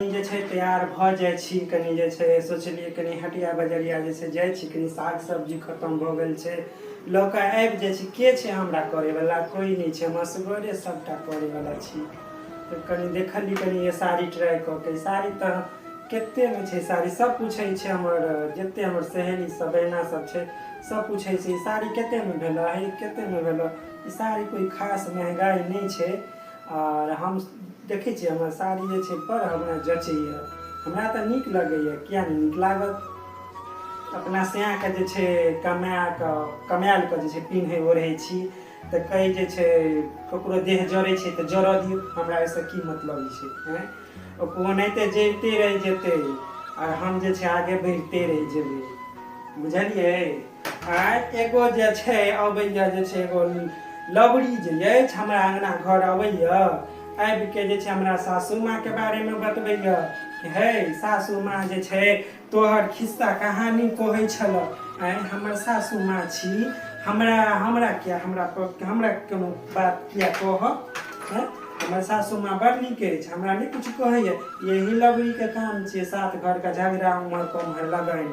जे छै तैयार भऽ जाइ छी। कनि जे छै सोचलियै कनि हटिया बजरिया जे छै जाइ छी, कनि साग सब्जी खतम भऽ गेल छै, लऽ कऽ आबि जाइ छी। के छै हमरा करैवला? कोइ नहि छै, हम असगरे सभटा करैवला छी। तऽ कनि देखलियै, कनि ये साड़ी ट्राइ कऽ के, साड़ी तऽ कतेकमे छै साड़ी? सब पूछै छै, हमर जतेक हमर सहेली सब, बहिना सब छै, सब पूछै छै, ई साड़ी कतेकमे भेलऽ हे, कतेकमे भेलऽ ई साड़ी? कोइ खास महगाइ नहि छै। आओर हम देखै छियै, हमर साड़ी जे छै बड़ हमरा जँचैए, हमरा तऽ नीक लगैए। किए नहि नीक लागत? अपना सैयाके जे छै कमाए कऽ, कमायल कऽ जे छै पिन्है ओढ़ै छी, तऽ कहै जे छै ककरो देह जरै छै तऽ जरऽ दियौ, हमरा ओहिसँ की मतलब छै? आँय, ओ ओनाहिते जरिते रहि जेतै आओर हम जे छै आगे बढ़िते रहि जेबै, बुझलियै? आँय, एगो जे छै अबैए जे छै एगो लबड़ी जे अछि हमरा अङ्गना घर अबैए, आबिके जे छै हमरा सासू माँके बारेमे बतबैए कि हे, सासू माँ जे छै तोहर खिस्सा कहानी कहै छल। आँय, हमर सासू माँ छी, हमरा हमरा किया हमरा हमरा कोनो बात किया कहत? आँय, हमर सासू माँ बड़ नीक अछि, हमरा नहि किछु कहैए। यही लबड़ीके काम छियै, सात घरके झगड़ा उम्हर पर उम्हर लगेनाइ।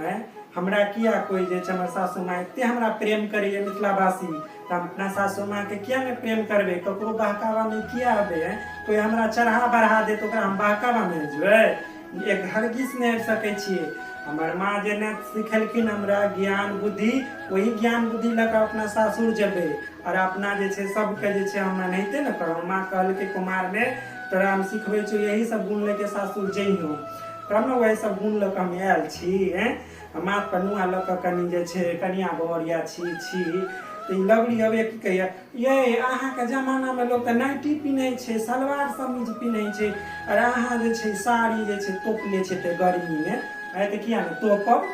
आँय, हमरा किया कोइ जे छै, हमर सासू माँ एते हमरा प्रेम करैए मिथिलावासी, तऽ हम अपना सासू माँके किया नहि प्रेम करबै? ककरो बहकावामे किया अबै? आँय, कोइ हमरा चढ़ा बढ़ा देत, ओकरा हम बहकावामे जेबै? एक हरगिज नहि आबि सकै छियै। हमर माँ जेना सिखेलखिन हमरा ज्ञान बुद्धि, ओही ज्ञान बुद्धि लऽ कऽ अपना सासुर जेबै आओर अपना जे छै सबके जे छै हम एनाहिते ने करब। माँ कहलकै, कुमारमे तोरा हम सिखबै छियौ, यही सब गुण लऽ के सासुर जइहो, तब ने वएह सब गुण लऽ कऽ हम आयल छी। एँ, माथ पर नुआ लऽ कऽ कनि जे छै कनिया बहुरिया छी छी तऽ ई लवली अबैया, की कहैया, ये अहाँके जमानामे लोक तऽ नाइटी पिन्है छै, सलवार समीज पिन्है छै, आओर अहाँ जे छै साड़ी जे छै तोपले छै तऽ गर्मीमे। आइ तऽ किया नहि तोपब?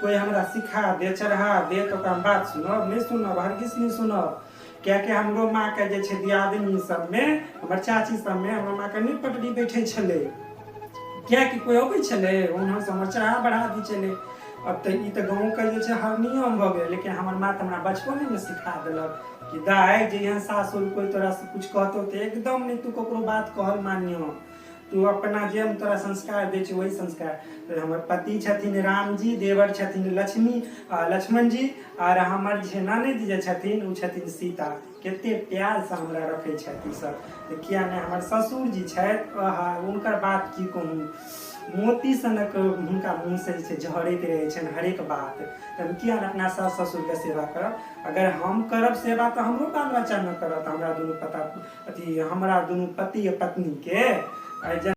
कोइ हमरा सिखा दे, चढ़ा दे, तऽ ओकरा हम बात सुनब? नहि सुनब, हरगिज नहि सुनब। कियाकि हमरो माँके जे छै दियादनी सबमे, हमर चाची सबमे हमर माँके नहि पटरी बैठै छलै, कियाकि कोइ अबै छलै ओन्हरसँ हमर चढ़ा बढ़ा दै छलै। अब तऽ ई तऽ गाँवके जे छै हर नियम भऽ गेल, लेकिन हमर माँ तऽ हमरा बचपनेमे सिखा देलक कि दाइ, जहिया सासुर कोइ तोरासँ किछु कहतौ तऽ एकदम नहि तू ककरो बात कहल मानियो, तू अपना जे हम तोरा संस्कार दै छियौ वही संस्कार। तऽ हमर पति छथिन रामजी, देवर छथिन लक्ष्मी लक्ष्मण जी, आर हमर जे ननदि जे छथिन ओ छथिन सीता। कते प्यारसँ हमरा रखै छथि ईसभ, तऽ किया नहि? हमर ससुर जी छथि, आहा, हुनकर बात की कहू, मोती सनक हुनका मुँहसँ जे छै झड़ैत रहै छनि हरेक बात। तऽ हम किया नहि अपना सास ससुरके सेवा करब? अगर हम करब सेवा तऽ हमरो बाल बच्चा ने करत हमरा दुनू पता अथी हमरा दुनू पति आ पत्नीके।